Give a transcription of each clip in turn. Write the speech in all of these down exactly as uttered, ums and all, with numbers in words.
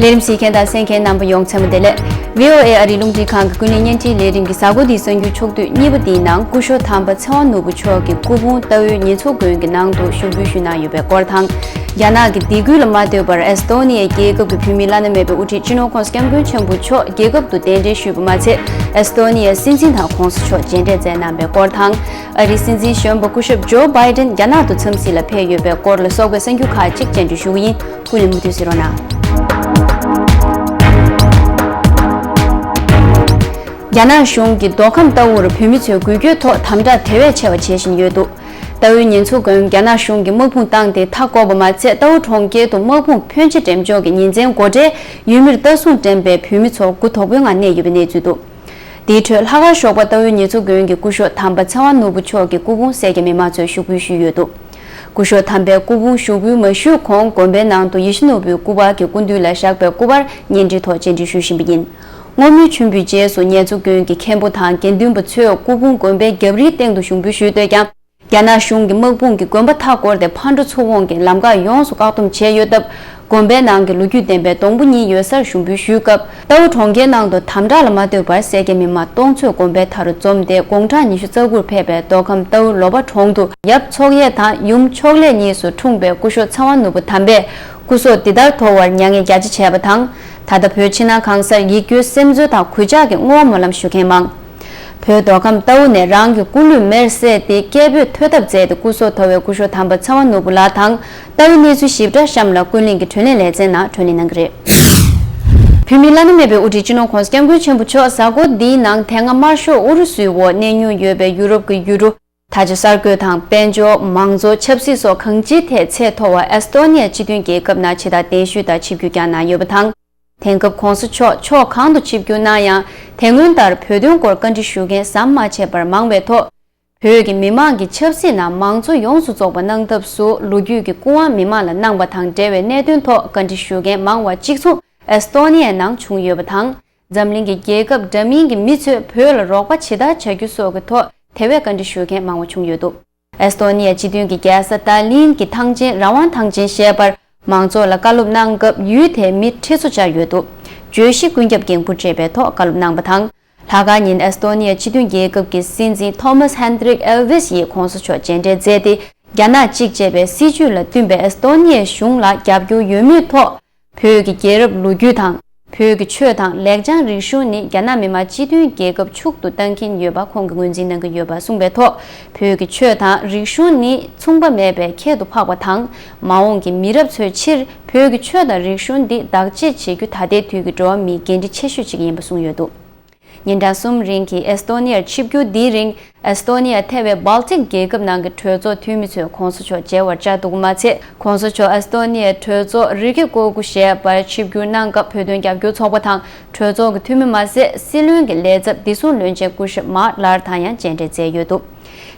ལས་རིམ་གཟིགས་མཁན་དང་གསན་མཁན་རྣམ་པ་ཡོངས་ཚང་མ་བདེ་ལེགས། བྷི་ཨོ་ཨེ་ཨ་རིའི་རླུང་འཕྲིན་ཁང་གི་ཀུན་གླེང་བརྙན་འཕྲིན་ལས་རིམ་གྱི་གཟའ་འཁོར་འདིའི་གསར་འགྱུར་ཕྱོགས་བསྡུས་གཉིས་པ་འདིའི་ནང་སྐུ་ཞབས་དམ་པ་ཚེ་དབང་ནོར་བུ་མཆོག་གི་སྐུ་ཕུང་རྟའུ་ཡོན་ཉེ་ཚོགས་དགོན་གྱི་ནང་དུ་ཞུགས་འབུལ་ཞུས་གནང་ཡོད་པའི་སྐོར་དང་། རྒྱ་ནག་གི་སྡིགས་སྐུལ་ལ་མ་ལྟོས་པར་ཨེས་ཏོ་ནི་ཡའི་རྒྱལ་ཁབ་ཀྱི་བུད་མེད་བླ་ན་མེད་པའི་དབུ་ཁྲིད་སྤྱི་ནོར་༸གོང་ས་༸སྐྱབས་མགོན་ཆེན་པོ་མཆོག་རྒྱལ་ཁབ་ཏུ་གདན་འདྲེན་ཞུས་པ་མ་ཚད། ཨེས་ཏོ་ནི་ཡའི་སྲིད་འཛིན་དང་༸གོང་ས་མཆོག་མཇལ་འཕྲད་མཛད་གནང་བའི་སྐོར་དང་། ཨ་རིའི་སྲིད་འཛིན་གཞོན་པ་སྐུ་ཞབས་ཇོ་བྷའི་ཏིན་རྒྱ་ནག་ཏུ་འཚམས་གཟིགས་ལ་ཕེབས་ཡོད་པའི་སྐོར་ལ་སོགས་པའི་གསར་འགྱུར་ཁག་ཅིག་སྤྱན་འབུལ་ཞུ་གི་ཡིན། ཀུན་ནས་མུ་མཐུད་གཟིགས་རོགས་གནང་། རྒྱ་ནག་གཞུང་གིས་མདོ་ཁམས་རྟའུར་བོད་མི་ཚོའི་འགུལ་སྐྱོད་ཐོག་དམ་དྲག་དེ་བས་ཆེ་བ་བྱེད་བཞིན་ཡོད་འདུག་རྟའུའི་ཉེ་ཚོ་དགོན་རྒྱ་ནག་གཞུང་གིས་དམག་དཔུང་བཏང་སྟེ་མཐའ་བསྐོར་བ་མ་ཚད། རྟའུ་གྲོང་ཁྱེར་དུ་དམག་དཔུང་ཕོན་ཆེ་འགྲེམས་འཇོག་གི་ཉིན་མཚན་སྒོ་ཁྲལ་ཡུལ་མིར་ལྟ་སྲུང་འགྲིམས་པའི་བོད་མི་ཚོ་མགོ་དོག་པོའི་ངང་གནས་ཡོད་པའི་གནས་ཚུལ་འདུག་དེའི་ཁྲོད་ལྷ་ཁང་ཞོགས་པ་རྟའུའི་ཉེ་ཚོ་དགོན་གྱི་སྐུ་ཞབས་དམ་པ་ཚེ་དབང་ནོར་བུ་མཆོག་གི་སྐུ་ཕུང་སེར་སྐྱ་མི་མང་ཚོས་ཞུགས་འབུལ་ཞུས་ཡོད་འདུག་སྐུ་ཞབས་དམ་པའི་སྐུ་ཕུང་ཞུགས་འབུལ་མ་ཞུས་གོང་དགོན་པའི་ནང་དུ་ཡིད་བཞིན་ནོར་བུའི་སྐུ་པར་གྱི་སྐུ་མདུན་ལ་བཞག་པའི་སྐུ་པར་བརྙན་འཕྲིན་ཐོག་སྤྱན་འབུལ་ཞུས་བཞིན་པ་ཡིན། སྔོན་མའི་མཆོད་འབུལ་རྗེས་སུ་ཉེ་ཚོ་དགོན་གྱི་མཁན་པོ་དང་དགེ་འདུན་པ་ཚོས་སྐུ་ཕུང་དགོན་པའི་རྒྱབ་རིའི་སྟེང་དུ་ཞུགས་འབུལ་ཞུས་འདུག་ཀྱང་། རྒྱ་ནག་གཞུང་གི་དམག་དཔུང་གིས་དགོན་པ་མཐའ་བསྐོར་ཏེ་ཕར་འགྲོ་ཚུར་འོང་གི་ལམ་ཁ་ཡོངས་སུ་བཀག་སྡོམ་བྱས་ཡོད་སྟབས། དགོན་པའི་ནང་གི་ལོ་རྒྱུས་ལྡན་པའི་སྡོང་པོ་གཉིས་ཡོད་སར་ཞུགས་འབུལ་ཞུས་སྐབས། རྟའུ་གྲོང་ཁྱེར་ནང་དུ་དམ་དྲག་ལ་མ་ལྟོས་པར་སེར་སྐྱ་མི་མང་སྟོང་ཚོས་དགོན་པའི་མཐའ་རུ་འཛོམས་ཏེ། དགུང་གྲངས་ཉི་ཤུ་རྩ་དགུར་ཕེབས་པའི་མདོ་ཁམས་རྟའུ་ལོ་པ་གྲོང་དུ་ཡབ་ཚོགས་གཡས་དང་ཡུམ་ཕྱོགས་ལས་གཉིས་སུ་འཁྲུངས་པའི་སྐུ་ཞབས་ཚེ་དབང་ནོར་བུ་དམ་པས་སྐུ་སྲོག་འདི་ལྟར་དོར་བར་མྱ་ངན་རྒྱ་ཆེ་བྱས་པ་དང་། ད་ལྟ་བོད་ཕྱི་ནང་གང་སར་ཡིད་སྐྱོའི་སེམས་འཚོ་དང་གུས་ཕྱག་གི་བསྔོ་བ་སྨོན་ལམ་ཞུ་མཁན་མང་། བོད་མདོ་ཁམས་རྟའུ་ནས་རང་གི་སྐུ་ལུས་མེར་བསྲེགས་ཏེ་སྐད་འབོད་ཐོས་ཐབས་མཛད་དེ་སྐུ་སྲོག་དོར་བའི་སྐུ་ཞབས་དམ་པ་ཚེ་དབང་ནོར་བུ་ལགས་དང་། རྟའུའི་གནས་ཚུལ་ཞིབ་ཕྲ་གཤམ་ལ་ཀུན་གླེང་གི་དྲི་བ་ལན་ལེ་ཚན་ནང་དྲི་བ་ལན་གནང་གི་རེད། བོད་མི་བླ་ན་མེད་པའི་དབུ་ཁྲིད་སྤྱི་ནོར་༸གོང་ས་༸སྐྱབས་མགོན་ཆེན་པོ་མཆོག་གཟའ་འཁོར་འདིའི་ནང་དེ་སྔ་དམར་ཤོག་ཨུ་རུ་སུའི་འོག་གནས་མྱོང་ཡོད་པའི་ཡུ་རོབ་ཀྱི་ཡུལ་གྲུ། ད་ཆ་གསར་འགོད་དང་དཔལ་འབྱོར། མང་གཙོ། ཆབ་སྲིད་སོགས་གང་ཅིའི་ཐད་ཚད་མཐོ་བ་ཨེ་སྟོ་ནི་ཡ་སྤྱི་མཐུན་རྒྱལ་ཁབ་ནང་ཕྱི་དར་གདན་ཞུས་དང་ཆིབས་བསྒྱུར་བསྐྱངས་གནང་ཡོད་པ་དང་། དེང་སྐབས་༸གོང་ས་མཆོག་ཕྱོགས་གང་དུ་ཆིབས་བསྒྱུར་གནང་ཡང་། དེ་སྔོན་ལྟར་བོད་དོན་སྐོར་བཀའ་འདྲི་ཞུ་མཁན་ཟམ་མ་ཆད་པར་མང་བའི་ཐོག་བོད་ཀྱི་མི་མང་གི་ཆབ་སྲིད་ནང་མང་གཙོ་ཡོངས་སུ་རྫོགས་པ་གནང་ཐབས་སུ་ལོ་རྒྱུས་ཀྱི་སྐུ་དབང་མི་མང་ལ་གནང་བ་དང་འབྲེལ་བའི་གནད་དོན་ཐོག་བཀའ་འདྲི་ཞུ་མཁན་མང་བ་གཅིག་མཚུངས་ཨེ་སྟོ་ནི་ཡའི་ནང་བྱུང་ཡོད་པ་དང་། འཛམ་གླིང་གི་རྒྱལ་ཁབ་འདྲ་མིན་གྱི་མི་ཚོས་བོད་ལ་རོགས་པ་ཇི་ལྟར་བྱ་རྒྱུ་སོགས་ཀྱི་ཐོག་དེ་བས་བཀའ་འདྲི་ཞུ་མཁན་མང་བ་བྱུང་ཡོད་འདུག་ཨེ་སྟོ་ནི་ཡ་སྤྱི་མཐུན་གྱི་རྒྱལ་ས་ཏཱ་ལིན་གྱི་ཐང་ཆེན་རང་དབང་ཐང་ཆེན་ཞེས་པར་མང་ཚོགས་ལ་བཀའ་སློབ་གནང་སྐབས་ཡུལ་དེའི་མི་ཁྲི་ཚོ་བཅར་ཡོད་འདུག་བརྗོད་གཞི་ཀུན་ཁྱབ་འགན་འཁུར་ཅེས་པའི་ཐོག་བཀའ་སློབ་གནང་བ་དང་། ལྷག་དཀར་ཉིན་ཨེ་སྟོ་ནི་ཡ་སྤྱི་མཐུན་རྒྱལ་ཁབ་ཀྱི་སྲིད་འཛིན་ཐོ་མཱས་ཧན་དྲིག་ཨེལ་ཝིས་ཡིས་༸གོང་ས་མཆོག་མཇལ་འཕྲད་མཛད་དེ། རྒྱ་ནག་གཅིག་ཅེས་པའི་སྲིད་བྱུས་ལ་བསྟུན་པའི་ཨེ་སྟོ་ནི་ཡའི་གཞུང་ལ་རྒྱབ་སྐྱོར་ཡོད་མུས་ཐོག་བོད་ཀྱི་རྒྱལ་རབས་ལོ་རྒྱུས་དང་། བོད་ཀྱི་ཆོས་དང་ལེགས་བྱང་རིག་གཞུང་ནི་རྒྱ་ནག་མི་དམངས་སྤྱི་མཐུན་རྒྱལ་ཁབ་ཕྱུག་ཏུ་གཏང་གིན་ཡོད་པ་ཁོང་གིས་ངོས་འཛིན་གནང་གི་ཡོད་པ་གསུངས་པའི་ཐོག་བོད་ཀྱི་ཆོས་དང་རིག་གཞུང་ནི་མཚུངས་པ་མེད་པའི་ཁྱད་དུ་འཕགས་པ་དང་། མ་འོངས་ཀྱི་མི་རབས་ཚོའི་ཕྱིར་བོད་ཀྱི་ཆོས་དང་རིག་གཞུང་འདི་བདག་གཅེས་བྱེད་རྒྱུ་ད་ལྟའི་དུས་ཀྱི་འགྲོ་བ་མིའི་འགན་འཁྲི་ཆེ་ཤོས་ཤིག་ཡིན་པ་གསུངས་ཡོད་འདུག་ཉིན་གྲངས་གསུམ་རིང་གི་ཨེ་སྟོ་ནི་ཡར་ཆིབས་བསྒྱུར་འདིའི་རིང་། ཨེ་སྟོ་ནི་ཡ་ཐེ་བའི་སྦལ་ཏིག་རྒྱལ་ཁབ་ནང་གི་གྲོས་ཚོགས་འཐུས་མི་ཚོས་༸གོང་ས་མཆོག་མཇལ་བར་བཅར་འདུག་པ་མ་ཚད། ༸གོང་ས་མཆོག་ཨེ་སྟོ་ནི་ཡའི་གྲོས་ཚོགས་རི་ཀེ་ཀོ་ཀུ་ཞེས་པར་ཆིབས་བསྒྱུར་གནང་སྐབས་བོད་དོན་རྒྱབ་སྐྱོར་ཚོགས་པ་དང་གྲོས་ཚོགས་ཀྱི་འཐུས་མི་མ་ཟད། སྲིད་བློན་གྱི་ལས་ཚབ་བདེ་སྲུང་བློན་ཆེན་སྐུ་ཞབས་མཱར་ལར་དང་ཡང་མཇལ་འཕྲད་མཛད་ཡོད་འདུག་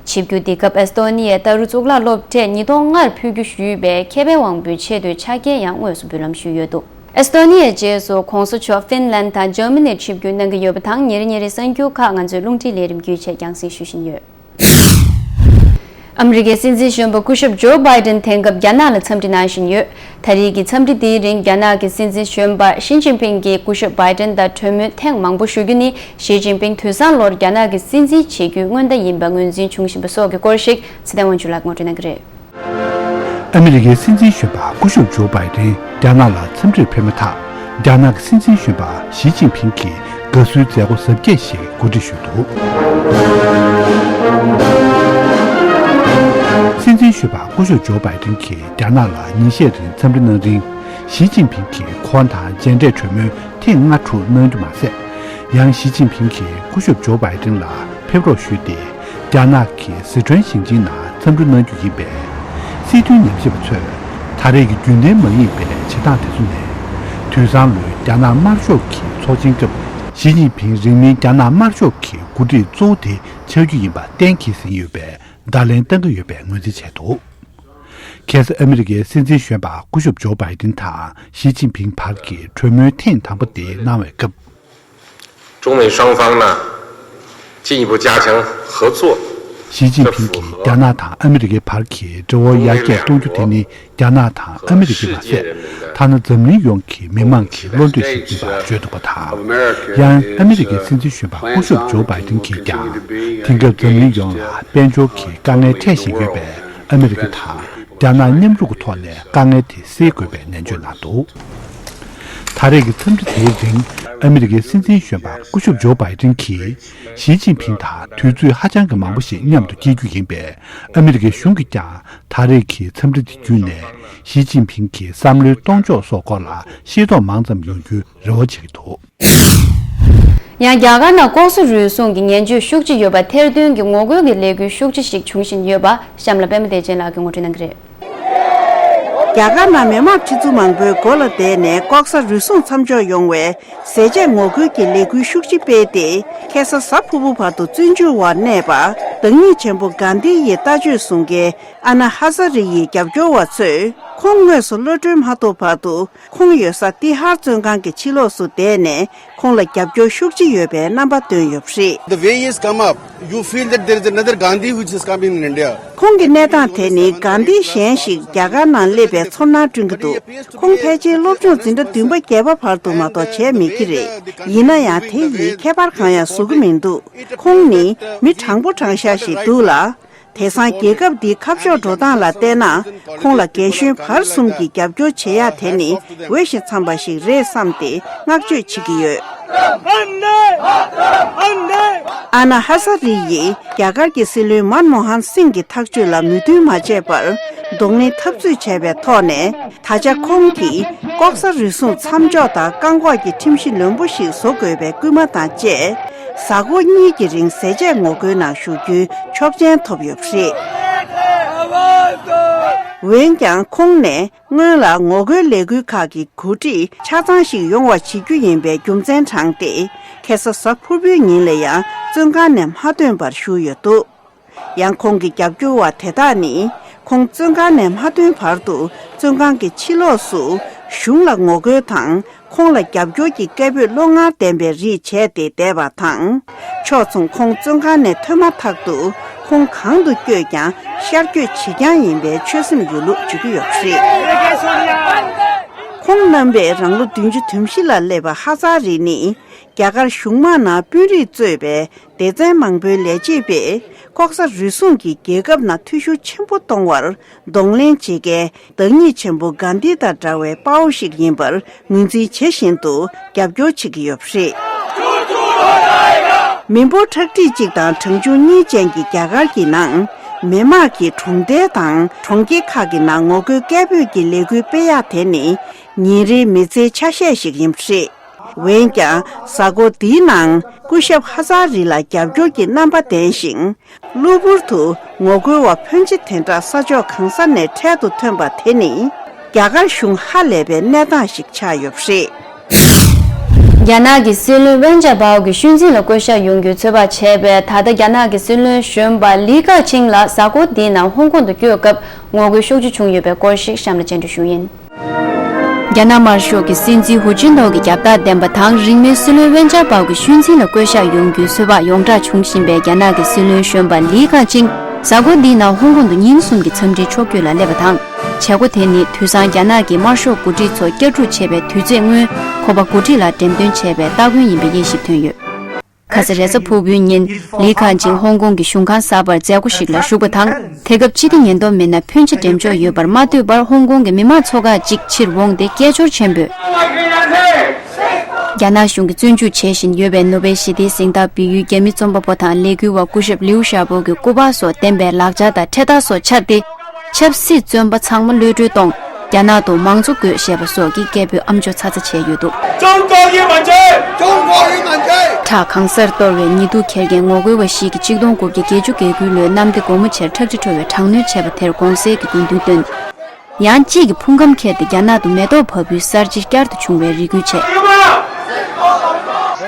ཆིབས་བསྒྱུར་འདི་སྐབས་ཨེ་སྟོ་ནི་ཡའི་ལྟ་རུ་གཙུག་ལག་སློབ་གྲྭས་ཉིས་སྟོང་ལྔར་ཕུལ་རྒྱུ་ཞུས་པའི་མཁས་པའི་དབང་པོའི་ཆེས་མཐོའི་ཕྱག་འཁྱེར་ཡང་དངོས་སུ་འབུལ་ལམ་ཞུས་ཡོད་འདུག་ཨེ་སི་ཏོ་ནི་ཡའི་རྗེས་སུ་༸གོང་ས་མཆོག་ཧྥིན་ལན་དང་འཇར་མ་ནིར་ཆིབས་བསྒྱུར་གནང་གི་ཡོད་པ་དང་། ཉིན་རེ་ཉིན་རེའི་གསར་འགྱུར་ཁག་ང་ཚོའི་རླུང་འཕྲིན་ལས་རིམ་བརྒྱུད་བཅས་རྒྱང་སྲིང་ཞུ་བཞིན་ཡོད། ཨ་མི་རི་ཀའི་སྲིད་འཛིན་གཞོན་པ་སྐུ་ཞབས་ཇོ་བྷའི་ཏིན་དེང་སྐབས་རྒྱ་ནག་ལ་འཚམས་འདྲི་གནང་བཞིན་ཡོད། ད་རེས་ཀྱི་འཚམས་འདྲི་དེའི་རིང་རྒྱ་ནག་གི་སྲིད་འཛིན་གཞོན་པ་ཞི་ཅིན་ཕིང་གིས་སྐུ་ཞབས་བྷའི་ཏིན་དང་གྲོས་མོལ་ཐེངས་མང་པོ་ཞུ་རྒྱུ་ནི། ཞི་ཅིན་ཕིང་དུས་སང་ལོར་རྒྱ་ནག་གི་སྲིད་འཛིན་བྱེད་རྒྱུའི་སྔོན་བརྡ་ཡིན་པ་ངོས་འཛིན་བྱུང་བཞིན་པ་སོགས་ཀྱི་སྐོར་ཞིག་ཚེ་བརྟན་དབང་ཕྱུག་ལགས་ངོ་སྤྲོད་གནང་གི་རེད། ཨ་མི་རི་ཀའི་སྲིད་འཛིན་གཞོན་པ་སྐུ་ཞབས་ཇོ་བྷའི་ཏིན་རྒྱ་ནག་ལ་འཚམས་འདྲིར་ཕེབས་མ་ཐག་རྒྱ་ནག་གི་སྲིད་འཛིན་གཞོན་པ་ཞི་ཅིན་ཕིང་གིས་དགའ་བསུའི་མཛད་སྒོ་གཟབ་རྒྱས་ཤིག་གོ་སྒྲིག་ཞུས་འདུག་སྲིད་འཛིན་གཞོན་པ་སྐུ་ཞབས་ཇོ་བྷའི་ཏིན་གྱིས་རྒྱ་ནག་ལ་ཉིན་ཤས་རིང་འཚམས་འདྲི་གནང་རིང་། ཞི་ཅིན་ཕིང་གིས་ཁོང་དང་མཇལ་འཕྲད་གྲོས་མོལ་ཐེངས་ལྔ་དྲུག་གནང་རྒྱུ་མ་ཟད། ཡང་ཞི་ཅིན་ཕིང་གིས་སྐུ་ཞབས་ཇོ་བྷའི་ཏིན་ལ་ཕེབས་རོགས་ཞུས་ཏེ། རྒྱ་ནག་གི་སི་ཁྲོན་ཞིང་ཆེན་ནང་འཚམས་འདྲི་གནང་རྒྱུ་ཡིན་པས། སྲིད་དོན་ཉམས་ཞིབ་པ་ཚོས་ད་རེས་ཀྱི་རྒྱུན་ལྡན་མ་ཡིན་པའི་བྱེད་སྟངས་དེ་ཚོ་ནས། དུས་སང་ལོའི་རྒྱ་ནག་དམར་ཤོག་གི་ཚོགས་ཆེན་སྐབས་ཞི་ཅིན་ཕིང་རིང་མིན་རྒྱ་ནག་དམར་ཤོག་གི་འགོ་ཁྲིད་གཙོ་བོ་དེ་ཆགས་རྒྱུ་ཡིན་པ་གཏན་འཁེལ་ཟིན་ཡོད་པའི་བརྡ་ལན་བཏང་གི་ཡོད་པའི་ངོས་འཛིན་བྱས་འདུག་ཁ་སང་ཨ་མི་རི་ཀའི་སྲིད་འཛིན་གཞོན་པ་སྐུ་ཞབས་ཇོ་བྷའི་ཏིན་དང་ཞི་ཅིན་ཕིང་བར་གྱི་གྲོས་མོལ་ཐེངས་དང་པོ་དེ་གནང་བའི་སྐབས། 中美双方呢，进一步加强合作， ཞི་ཅིན་ཕིང་གིས་རྒྱ་ནག་དང་ཨ་མི་རི་ཀའི་བར་གྱི་འབྲེལ་བ་ཡར་རྒྱས་གཏོང་རྒྱུ་དེ་ནི་རྒྱ་ནག་དང་ཨ་མི་རི་ཀའི་མ་ཟད། ཐ་ན་འཛམ་གླིང་ཡོངས་ཀྱི་མི་མང་གི་བློ་འདོད་ཞིག་ཡིན་པ་བརྗོད་འདུག་པ་དང་། ཡང་ཨ་མི་རི་ཀའི་སྲིད་འཛིན་གཞོན་པ་སྐུ་ཞབས་ཇོ་བྷའི་ཏིན་གྱིས་ཀྱང་། དེང་སྐབས་འཛམ་གླིང་ཡོངས་ལ་དཔལ་འབྱོར་གྱི་དཀའ་ངལ་འཕྲད་བཞིན་ཡོད་པས། ཨ་མི་རི་ཀ་དང་རྒྱ་ནག་མཉམ་རུབ་ཀྱི་ཐོག་ནས་དཀའ་ངལ་དེ་སེལ་དགོས་པའི་ནན་བརྗོད་གནང་འདུག་ད་རེས་ཀྱི་འཚམས་འདྲི་དེའི་རིང་། ཨ་མི་རི་ཀའི་སྲིད་འཛིན་གཞོན་པ་སྐུ་ཞབས་ཇོ་བྷའི་ཏིན་གྱིས། ཞི་ཅིན་ཕིང་དང་དུས་ཚོད་ཧ་ཅང་གི་མང་པོ་ཞིག་མཉམ་དུ་སྐྱེལ་རྒྱུ་ཡིན་པས། ཨ་མི་རི་ཀའི་གཞུང་གིས་ཀྱང་ད་རེས་ཀྱི་འཚམས་འདྲི་དེ་བརྒྱུད་ནས། ཞི་ཅིན་ཕིང་གི་བསམ་བློའི་གཏོང་ཕྱོགས་སོགས་སྐོར་ལ་ཤེས་རྟོགས་མང་ཙམ་ཡོང་རྒྱུའི་རེ་བ་བྱེད་ཀྱི་འདུག་ཡང་རྒྱ་གར་ནང་ལྐོག་ཟ་རུལ་སུངས་ཀྱི་ངན་ཇུས་ཤུགས་ཆེ་ཡོད་པ་ཐེར་འདོན་གྱི་ངོ་རྒོལ་གྱི་ལས་འགུལ་ཤུགས་ཆེ་ཞིག་འབྱུང་བཞིན་ཡོད་པ་གཤམ་ལ་པད་མ་བདེ་ཆེན་ལགས་ཀྱིས་ངོ་སྤྲོད་གནང་གི་རེད། རྒྱ་གར་ནང་མི་དམངས་ཁྲི་ཚོ་མང་པོའི་སྒོ་ལ་བསྡད་ནས་ལྐོག་ཟ་རུལ་སུངས་མཚམས་འཇོག་ཡོང་བའི་ཟས་བཅད་ངོ་རྒོལ་གྱི་ལས་འགུལ་ཤུགས་ཆེ་སྤེལ་ཏེ། ཁ་སང་གཟའ་ཕུར་བུ་བར་དུ་བཙོན་འཇུག་འོག་གནས་པ་བདག་ཉིད་ཆེན་པོ་གྷན་དྷི་ཡི་ལྟ་སྤྱོད་སྲུང་མཁན་ཨ་ན་ཧ་ཛ་རི་ཡི་རྒྱབ་སྐྱོར་བ་ཚོས། ཁོང་དངོས་སུ་གློད་གྲོལ་མ་ཐོབ་བར་དུ། ཁོང་ཡོད་ས་ཏི་ཧར་བཙོན་ཁང་གི་ཕྱི་ལོགས་སུ་བསྡད་ནས། ཁོང་ལ་རྒྱབ་སྐྱོར་ཤུགས་ཆེ་ཡོད་པའི་རྣམ་པ་བཏོན་ཡོད་པ་རེད། The way he has come up, you feel that there is another Gandhi which is coming in India. ཁོང་གི་གནས་སྟངས་དེ་ནི་གྷན་དྷི་གཞན་ཞིག་རྒྱ་གར་ནང་སླེབས་པའི་ཚོར་སྣང་བསྐྲུན་གྱི་འདུག་ཁོང་ཕལ་ཆེར་སློབ་སྦྱོང་འཛིན་གྲྭ་བདུན་པ་བརྒྱད་པ་བར་དུ་མ་གཏོགས་བྱས་མེད་ཀྱི་རེད། ཡིན་ན་ཡང་དེ་ཡིས་ཁྱད་པར་གང་ཡང་བཟོ་གི་མི་འདུག་ཁོང་ནི་མི་དྲང་པོ་དྲང་བཞག་ཞིག་འདུག་ལ། དེང་སང་རྒྱལ་ཁབ་འདིའི་ཁ་ཕྱོགས་འགྲོ་སྟངས་ལ་བལྟས་ན། ཁོང་ལ་རྒན་གཞོན་བར་གསུམ་གྱིས་རྒྱབ་སྐྱོར་བྱེད་ཡག་དེ་ནི་འོས་ཤིང་འཚམས་པ་ཞིག་རེད་བསམ་སྟེ་བསྔགས་བརྗོད་བྱེད་ཀྱི་ཡོད། ཨ་ན་ཧ་ས་རི་ཡིས་རྒྱ་གར་གྱི་སྲིད་བློན་མན་མོ་ཧན་སིང་གི་ཐག་གཅོད་ལ་མོས་མཐུན་མ་བྱས་པར། གདོང་ལེན་འཐབ་རྩོད་བྱས་པའི་ཐོག་ནས། ད་ཆ་ཁོང་གིས་ལྐོག་ཟ་རུལ་སུངས་མཚམས་འཇོག་དང་བཀག་འགོག་གི་ཁྲིམས་གཞི་ལོན་པོ་ཞིག་བཟོ་དགོས་པའི་སྐུལ་མ་དང་བཅས། གཟའ་འཁོར་གཉིས་ཀྱི་རིང་ཟས་བཅད་ངོ་རྒོལ་ནང་ཞུགས་རྒྱུའི་ཆོག་མཆན་ཐོབ་ཡོད་པ་རེད། འོན་ཀྱང་ཁོང་ནས་སྔོན་ལ་ངོ་རྒོལ་ལས་འགུལ་ཁག་གི་གོ་སྒྲིག་ཆ་ཚང་ཞིག་ཡོང་བ་བྱེད་རྒྱུ་ཡིན་པའི་རྒྱུ་མཚན་དྲངས་ཏེ། ཁ་སང་གཟའ་ཕུར་བུའི་ཉིན་ལ་ཡང་བཙོན་ཁང་ནས་མ་ཐོན་པར་བཞུགས་ཡོད་འདུག་ཡང་ཁོང་གི་རྒྱབ་སྐྱོར་བ་དེ་དག་ནི། ཁོང་བཙོན་ཁང་ནས་མ་ཐོན་བར་དུ། བཙོན་ཁང་གི་ཕྱི་ལོགས་སུ། གཞུང་ལ་ངོ་རྒོལ་དང་། ཁོང་ལ་རྒྱབ་སྐྱོར་གྱི་སྐད་འབོད་བློ་ངར་ལྡན་པའི་རིགས་བྱས་ཏེ་བསྡད་པ་དང་། ཕྱོགས་མཚུངས་ཁོང་བཙོན་ཁང་ནས་ཐོན་མ་ཐག་ཏུ། ཁོང་གང་དུ་བསྐྱོད་ཀྱང་ཤར་བསྐྱོད་བྱེད་རྐྱང་ཡིན་པའི་ཆོད་སེམས་ཡོད་ལུགས་བརྗོད་ཀྱི་ཡོད་པ་རེད། ཁོང་རྣམ་པས་རང་ལོ་བདུན་ཅུ་དོན་བཞི་ལ་སླེབས་པ་ཧ་ཛ་རི་ནི། རྒྱ་གར་གཞུང་དམག་ནང་དཔོན་རིགས་གཙོས་པའི་སྡེ་ཚན་མང་པོའི་ལས་བྱེད་པས། ལྐོག་ཟ་རུལ་སུངས་ཀྱིས་རྒྱལ་ཁབ་ནང་འཐུས་ཤོར་ཆེན་པོ་གཏོང་བར་གདོང་ལེན་བྱེད་མཁན་བདག་ཉིད་ཆེན་པོ་གྷན་དྷི་དང་འདྲ་བའི་དཔའ་བོ་ཞིག་ཡིན་པར་ངོས་འཛིན་བྱེད་བཞིན་དུ་རྒྱབ་སྐྱོར་བྱེད་ཀྱི་ཡོད་པ་རེད། མི་འབོར་ཁྲག་ཁྲིག་གཅིག་དང་གྲངས་ཆུང་གཉིས་ཅན་གྱི་རྒྱ་གར་གྱི་ནང་། མི་དམངས་ཀྱིས་གྲོང་རྡལ་དང་གྲོང་ཁྱེར་ཁག་གི་ནང་ངོ་རྒོལ་སྐད་འབོད་ཀྱི་ལས་འགུལ་སྤེལ་ཡག་དེ་ནི། ཉིན་རེའི་མི་ཚེའི་ཆ་ཤས་ཤིག་ཡིན་པ་རེད། འོན་ཀྱང་། གཟའ་འཁོར་འདིའི་ནང་སྐུ་ཞབས་ཧ་ཛ་རི་ལ་རྒྱབ་སྐྱོར་གྱི་རྣམ་པ་ལྡན་ཞིང་། གློ་བུར་དུ་ངོ་རྒོལ་བ་ཕོན་ཆེ་དེ་འདྲ་ས་ཕྱོགས་གང་ས་ནས་འཕྲལ་དུ་ཐོན་པ་དེ་ནི། རྒྱ་གར་གཞུང་ཧ་ལས་པའི་གནས་སྟངས་ཤིག་ཆགས་ཡོད་པ་རེད། རྒྱ་ནག་གི་སྲིད་བློན་ཝེན་ཅཱ་པའོ་གི་ཤུལ་འཛིན་ལ་བསྐོ་གཞག་ཡོང་རྒྱུའི་ཚོད་དཔག་བྱས་པའི་ད་ལྟ་རྒྱ་ནག་གི་སྲིད་བློན་གཞོན་པ་ལི་ཁ་ཆིང་ལགས་གཟའ་འཁོར་འདིའི་ནང་ཧོང་ཀོང་དུ་བསྐྱོད་སྐབས་ངོ་རྒོལ་ཤུགས་ཆེ་བྱུང་ཡོད་པའི་སྐོར་ཞིག་གཤམ་ལ་སྤྱན་འབུལ་ཞུ་ཡིན། རྒྱ་ནག་དམར་ཤོག་གི་སྲིད་འཛིན་ཧུ་ཅིན་ཐའོ་གི་རྒྱབ་རྟགས་ལྡན་པ་དང་། རིང་མིན་སྲིད་བློན་ཝེན་ཅཱ་པའོ་གི་ཤུལ་འཛིན་ལ་བསྐོ་གཞག་ཡོང་རྒྱུའི་ཚོད་དཔག་ཡོངས་གྲགས་བྱུང་བཞིན་པའི་རྒྱ་ནག་གི་སྲིད་བློན་གཞོན་པ་ལི་ཁ་ཆིང་གཟའ་འཁོར་འདིའི་ནང་ཧོང་ཀོང་དུ་ཉིན་གསུམ་གྱི་འཚམས་འདྲིའི་ཕྱོགས་བསྐྱོད་ལ་སླེབས་པ་དང་། བྱེད་སྒོ་དེ་ནི་དུས་སང་རྒྱ་ནག་གི་དམར་ཤོག་འགོ་ཁྲིད་ཚོ་བསྐྱར་སྒྲུག་བྱེད་པའི་དུས་ཚོད་སྔོན། ཁོ་པ་འགོ་ཁྲིད་ལ་འགྲེམས་སྟོན་བྱས་པའི་སྟ་གོན་ཡིན་པའི་དབྱེ་ཞིབ་ཐོན་ཡོད། ཁ་ས་རེས་གཟའ་ཕུར་བུའི་ཉིན། ལི་ཁ་ཆིང་ཧོང་ཀོང་གི་གཞུང་ཁང་གསར་པར་མཛད་སྒོ་ཞིག་ལ་ཞུགས་པ་དང་། དེ་སྐབས་སྤྱི་བདེ་ཉེན་རྟོག་མི་སྣ་ཕོན་ཆེ་འགྲེམས་འཇོག་ཡོད་པར་མ་ལྟོས་པར། ཧོང་ཀོང་གི་མི་མང་ཚོ་ཁག་ཅིག་ཕྱིར་འོངས་ཏེ་སྐད་ཅོར་ཆེན་པོས། རྒྱ་ནག་གཞུང་གིས་བཙོན་འཇུག་བྱེད་བཞིན་ཡོད་པའི་ནོ་བེལ་ཞི་བདེའི་གཟེངས་རྟགས་འབུལ་ཡུལ་རྒྱ་མི་རྩོམ་པ་པོ་དང་ལས་འགུལ་བ་སྐུ་ཞབས་ལིའུ་ཞའོ་པོ་གི་སྐུ་པར་སོགས་ལྡན་པའི་ལག་ཆ་དང་འཕྲེད་དར་སོགས་འཕྱར་ཏེ། ཆབ་སྲིད་བཙོན་པ་ཚང་མ་གློད་གྲོལ་གཏོང་། རྒྱ་ནག་ཏུ་མང་གཙོ་དགོས་ཞེས་པ་སོགས་ཀྱི་སྐད་འབོད་ཨམ་ཅོག་ཚ་ཚ་བྱས་ཡོད་འདུག 中国人满街，中国人满街。 ཁྲག་གང་སར་གཏོར་བའི་ཉེས་འདུག་འཁྱེར་མཁན་ངོ་རྒོལ་བ་ཞིག་གིས་ཆིག་སྟོང་དགུ་བརྒྱ་བརྒྱད་ཅུ་གྱ་དགུའི་ལོའི་གནམ་བདེ་སྒོ་མོ་ཆེར་ཁྲག་དྲི་བྲོ་བའི་དྲག་གནོན་བྱས་པ་དེར་དགོངས་སེལ་གྱི་སྐུ་མདུན་བཏོན། ཡང་གཅིག་གིས་ཕུང་ཁམས་ཁྱེར་ཏེ་རྒྱ་ནག་ཏུ་མེ་ཏོག་བབས་ཡུལ་གསར་བརྗེ་བསྐྱར་དུ་བྱུང་བའི་རེ་སྐུལ་བྱས།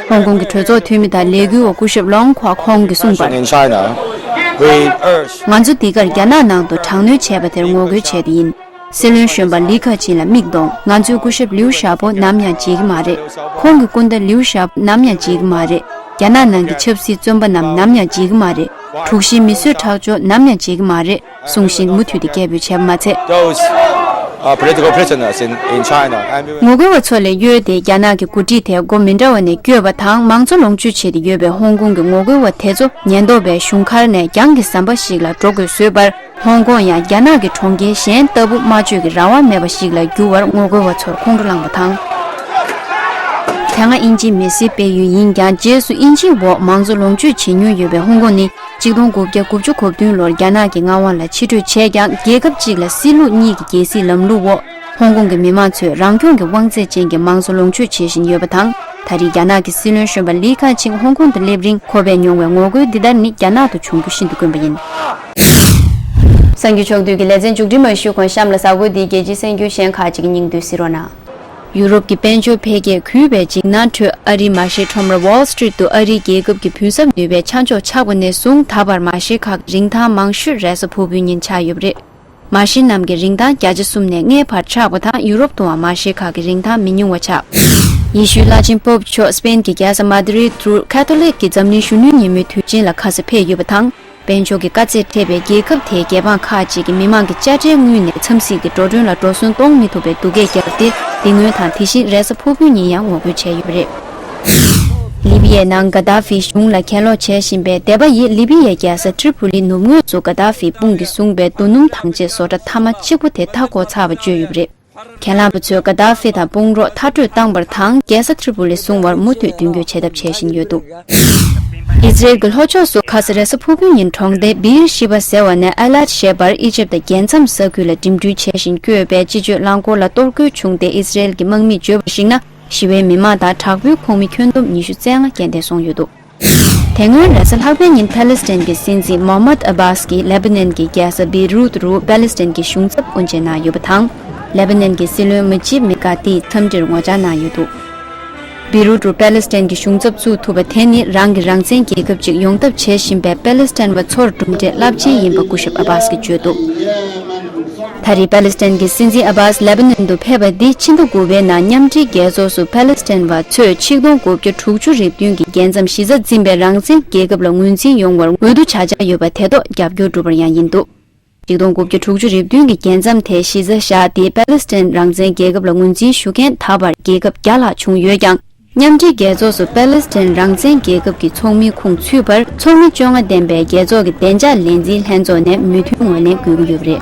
ཧོང་ཀོང་གི་གྲོས་ཚོགས་འཐུས་མི་དང་ལས་འགུལ་བ་སྐུ་ཞབས་ལོང་ཁོ་ཁོང་གིས་གསུངས་པར། In China, we urge ང་ཚོ་འདི་གར་རྒྱ་ནག་ནང་དུ་དྲག་གནོན་བྱས་པ་དེར་ངོ་རྒོལ་བྱས་ཏེ་ཡིན། སྲིད་བློན་གཞོན་པ་ལི་ཁ་ཆིན་ལ་མིག་གཏོང་། ང་ཚོའི་སྐུ་ཞབས་ལིའུ་ཞའོ་པོ་ནམ་ཡང་བརྗེད་ཀྱི་མ་རེད། ཁོང་གི་སྐུ་ཟླ་ལིའུ་ཞའོ་པོ་ནམ་ཡང་བརྗེད་ཀྱི་མ་རེད། རྒྱ་ནག་ནང་གི་ཆབ་སྲིད་བཙོན་པ་རྣམས་ནམ་ཡང་བརྗེད་ཀྱི་མ་རེད། དྲུག་བཞིའི་མི་གསོད་ཁྲག་སྦྱོར་ནམ་ཡང་བྱེད་ཀྱི་མ་རེད། གསུངས་བཞིན་མུ་མཐུད་དེ་སྐད་འབོད་བྱས་པ་མ་ཚད། Those uh, political prisoners in, in China. And we ངོ་རྒོལ་བ་ཚོ་ལས་གཡོལ་ཏེ་རྒྱ་ནག་གི་འགོ་ཁྲིད་དེ་སྒོ་མི་འདྲ་བ་ནས་བསྐྱོད་པ་དང་མང་གཙོ་ལོངས་སྤྱོད་བྱས་ཏེ་ཡོད་པའི་ཧོང་ཀོང་གི་ངོ་རྒོལ་བ་དེ་ཚོ་ཉེན་རྟོག་པའི་གཞུང་མཁར་ནས་རྒྱང་གི་ཟམ་པ་ཞིག་ལ་འགྲོ་དགོས་བཟོས་པར། ཧོང་ཀོང་ཡང་རྒྱ་ནག་གི་གྲོང་ཁྱེར་གཞན་ལྟ་བུ་སྨྲ་བརྗོད་ཀྱི་རང་དབང་མེད་པ་ཞིག་ལ་འགྱུར་བར་ངོ་རྒོལ་བ་ཚོར་ཁོང་ཁྲོ་ལངས་པ་དང་། དེ་སྔ་དབྱིན་ཇིའི་མི་སེར་སྤེལ་ཡུལ་ཡིན་ཀྱང་རྗེས་སུ་དབྱིན་ཇིའི་འོག་མང་གཙོ་ལོངས་སྤྱོད་བྱེད་མྱོང་ཡོད་པའི་ཧོང་ཀོང་ནི་གཅིག་སྟོང་དགུ་བརྒྱ་དགུ་བཅུ་གོ་བདུན་ལོར་རྒྱ་ནག་གི་མངའ་དབང་ལ་ཕྱིར་སྤྲོད་བྱས་ཀྱང་རྒྱལ་ཁབ་གཅིག་ལ་སྲིད་ལུགས་གཉིས་ཀྱི་རྒྱལ་སྲིད་ལམ་ལུགས་འོག་ཧོང་ཀོང་གི་མི་མང་ཚོས་རང་སྐྱོང་གི་དབང་ཚད་ཅན་གྱི་མང་གཙོ་ལོངས་སྤྱོད་བྱེད་བཞིན་ཡོད་པ་དང་། ད་རེས་རྒྱ་ནག་གི་སྲིད་བློན་གཞོན་པ་ལི་ཁ་ཆིང་ཧོང་ཀོང་དུ་སླེབས་རིང་ཁོ་པས་མྱོང་བའི་ངོ་རྒོལ་འདི་ལྟར་ནི་རྒྱ་ནག་ཏུ་བྱུང་རྒྱུ་ཤིན་ཏུ་དཀོན་པ་ཡིན། གསར་འགྱུར་ཕྱོགས་བསྡུས་ཀྱི་ལེ་ཚན་མཇུག་སྒྲིལ་མ་ཞུས་གོང་གཤམ་ལ་གཟའ་འཁོར་འདིའི་རྒྱལ་སྤྱིའི་གསར་འགྱུར་གཞན་ཁག་ཅིག་གི་སྙིང་བསྡུས་གཟིགས་རོགས་གནང་། ཡུ་རོབ་ཀྱི་དཔལ་འབྱོར་འཕེལ་རྒྱས་གུད་པའི་འཇིགས་སྣང་ཁྲོད་ཨ་རིའི་མ་ཤེས་ཁྲོམ་ར་Wall Street དུ་ཨ་རིའི་རྒྱལ་ཁབ་ཀྱི་བུན་གསབ་ནུས་པའི་ཆ་འཇོག་ཆགས་པ་ནས་བཟུང་ད་བར་མ་ཤེས་ཁག་གི་རིན་ཐང་མང་ཤོས་རེས་གཟའ་ཕུར་བུའི་ཉིན་ཆགས་ཡོད་པ་རེད། མ་ཤེས་རྣམས་ཀྱི་རིན་ཐང་བརྒྱ་ཆ་གསུམ་ནས་ལྔའི་བར་ཆག་པ་དང་ཡུ་རོབ་ཏུའང་མ་ཤེས་ཁག་གི་རིན་ཐང་མི་ཉུང་བ་ཆག་ཡེ་ཤུའི་བླ་ཆེན་པོབ་མཆོག་སྤེན་གྱི་རྒྱལ་ས་མཱ་ཏི་རིད་དུ་ཁ་ཐོ་ལིག་གི་འཛམ་གླིང་གཞོན་ནུའི་ཉིན་མོའི་དུས་ཆེན་ལ་ཁ་གསབ་ཕེབས་ཡོད་པ་དང་། དཔལ་འབྱོར་གྱི་དཀའ་ཚེགས་འཕྲད་པའི་རྒྱལ་ཁབ་དེའི་རྒྱལ་འབངས་ཁག་ཅིག་གི་མི་མང་གི་དཔྱ་ཁྲལ་དངུལ་ནས་འཚམས་གཟིགས་ཀྱི་འགྲོ་གྲོན་ལ་འགྲོ་སོན་གཏོང་མི་ཐུབ་པའི་སྡུག་སྐད་བརྒྱབ་སྟེ། དེ་སྔོན་དང་དེ་བཞིན་རེས་གཟའ་ཕུར་བུའི་ཉིན་ཡང་ངོ་རྒོལ་བྱས་ཡོད་པ་རེད། ལི་བི་ཡའི་ནང་ག་དཱ་ཧྥིའི་གཞུང་ལ་གྱེན་ལོག་བྱེད་བཞིན་པའི་སྡེ་པ་ཡིས་ལི་བི་ཡའི་རྒྱལ་ས་ཏྲི་པུ་ལི་ནུབ་ངོས་སུ་ག་དཱ་ཧྥིའི་དཔུང་གིས་བཟུང་བའི་རྡོ་སྣུམ་ཐང་ཆེན་བཟོ་གྲྭ་མཐའ་མ་གཅིག་པུ་དེ་མཐའ་འཁོར་ཚར་བ་བརྗོད་ཡོད་པ་རེད། གྱེན་ལངས་པ་ཚོས་ག་དཱ་ཧྥི་དང་དཔུང་རོགས་མཐར་སྐྲོད་བཏང་བར་དང་རྒྱལ་ས་ཏྲི་པུ་ལི་སྲུང་བར་མུ་མཐུད་མདུན་སྐྱོད་བྱེད་ཐབས་བྱེད་བཞིན་ཡོད་འདུག་ཨི་ཟི་རེལ་གྱི་ལྷོ་ཕྱོགས་སུ་ཁ་ས་རེས་གཟའ་ཕུར་བུའི་ཉིན་གྲོང་སྡེ་བིར་ཤི་བ་ཟེར་བ་ནས་ཨེ་ལཱད་ཞེས་པར་ཨི་ཇིབ་དང་རྒྱལ་མཚམས་ས་ཁུལ་ལ་འགྲིམ་འགྲུལ་བྱེད་བཞིན་བསྐྱོད་པའི་སྤྱི་སྤྱོད་རླངས་འཁོར་ལ་གཏོར་རྒོལ་བྱུང་སྟེ། ཨི་ཟི་རེལ་གྱི་དམག་མིས་བརྗོད་པར་གཞིགས་ན། ཞི་བའི་མི་མང་དང་དྲག་པོའི་ཁོངས་མི་ཁྱོན་བསྡོམས་ཉི་ཤུ་རྩ་ལྔ་རྐྱེན་འདས་སོང་ཡོད་འདུག་དེ་སྔོན་རེས་གཟའ་ལྷག་པའི་ཉིན་ཕཱ་ལི་སི་ཐན་གྱི་སྲིད་འཛིན་མོ་ཧམ་མད་ཨ་བྷཱས་ཀྱིས་ལེ་བྷ་ནན་གྱི་རྒྱལ་ས་བེ་རུད་རུ་ཕཱ་ལི་སི་ཐན་གྱི་གཞུང་ཚབ་དབུ་འབྱེད་གནང་ཡོད་པ་དང་། ལེ་བྷ་ནན་གྱི་སྲིད་བློན་མུ་ཇིབ་མི་ཀ་ཏིས་འཚམས་འདྲིར་ངོ་བཅར་གནང་ཡོད་འདུག་བེ་རུད་རུ་ཕཱ་ལི་སི་ཐན་གྱི་གཞུང་ཚབ་བཙུགས་ཐུབ་པ་དེ་ནི་རང་གི་རང་བཙན་རྒྱལ་ཁབ་ཅིག་ཡོང་ཐབས་བྱེད་བཞིན་པའི་ཕཱ་ལི་སི་ཐན་བ་ཚོར་གྲུབ་འབྲས་རླབས་ཆེན་ཡིན་པ་སྐུ་ཞབས་ཨ་བྷཱས་ཀྱིས་བརྗོད་འདུག་ད་རེས་པཱ་ལི་སི་ཐན་གྱི་སྲིད་འཛིན་ཨ་བྷཱས་ལེ་བྷ་ནན་དུ་ཕེབས་པ་འདི་ཕྱི་ཟླ་དགུ་པའི་ནང་མཉམ་འབྲེལ་རྒྱལ་ཚོགས་སུ་པཱ་ལི་སི་ཐན་བ་ཚོས་ཆིག་སྟོང་དགུ་བརྒྱ་དྲུག་ཅུ་རེ་བདུན་གྱི་རྒྱལ་མཚམས་གཞི་རྩ་འཛིན་པའི་རང་བཙན་རྒྱལ་ཁབ་ལ་ངོས་འཛིན་ཡོང་བར་འོས་བསྡུ་བྱ་འཆར་ཡོད་པ་དེ་ཐོག་རྒྱབ་སྐྱོར་བསྒྲུབས་པར་ཡང་ཡིན་འདུག་ཆིག་སྟོང་དགུ་བརྒྱ་དྲུག་ཅུ་རེ་བདུན་གྱི་རྒྱལ་མཚམས་དེ་གཞི་རྩ་བཞག་སྟེ་པཱ་ལི་སི་ཐན་རང་བཙན་རྒྱལ་ཁབ་ལ་ངོས་འཛིན་ཞུ་མཁན་ད་བར་རྒྱལ་ཁབ་བརྒྱ་ལྷག་བྱུང་ཡོད་ཀྱང་། མཉམ་འབྲེལ་རྒྱལ་ཚོགས་སུ་པཱ་ལི་སི་ཐན་རང་བཙན་རྒྱལ་ཁབ་ཀྱི་ཚོགས་མིའི་ཁོངས་ཚུད་པར་ཚོགས་མི་བཅོ་ལྔ་ལྡན་པའི་རྒྱལ་ཚོགས་ཀྱི་བདེ་འཇགས་ལས་འཛིན་ལྷན་ཚོགས་ནས་མོས་མཐུན་ངོས་ལེན་དགོས་ཀྱི་ཡོད་པ་རེད།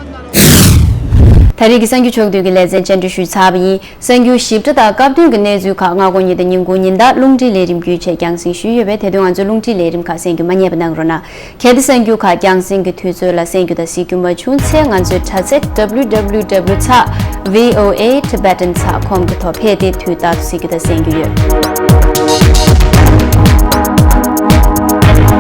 ད་རེས་ཀྱི་གསར་འགྱུར་ཕྱོགས་བསྡུས་ཀྱི་ལེ་ཚན་སྙན་སྒྲོན་ཞུས་ཚར་བ་ཡིན། གསར་འགྱུར་ཞིབ་ཕྲ་དང་སྐབས་བསྟུན་གྱི་གནས་ཚུལ་ཁག་སྔ་དགོང་ཉིན་དང་ཉིན་གུང་ཉིན་ལྟར་རླུང་འཕྲིན་ལས་རིམ་བརྒྱུད་བཅས་རྒྱང་སྲིང་ཞུས་ཡོད་པས། དེ་དུས་ང་ཚོའི་རླུང་འཕྲིན་ལས་རིམ་ཁག་གསན་རྒྱུ་མ་བསྙེལ་བ་གནང་རོགས་གནང་། གལ་ཏེ་གསར་འགྱུར་ཁག་རྒྱང་སྲིང་གི་དུས་ཚོད་ལ་གསན་རྒྱུ་དང་གཟིགས་རྒྱུ་མ་བྱུང་ཚེ། ང་ཚོའི་དྲ་ཚིགས་W W W ཚེག་V O A Tibetan ཚེག་com གི་ཐོག་ཕེབས་ཏེ་དུས་རྟག་ཏུ་གཟིགས་རྒྱུ་དང་གསན་རྒྱུ་ཡོད།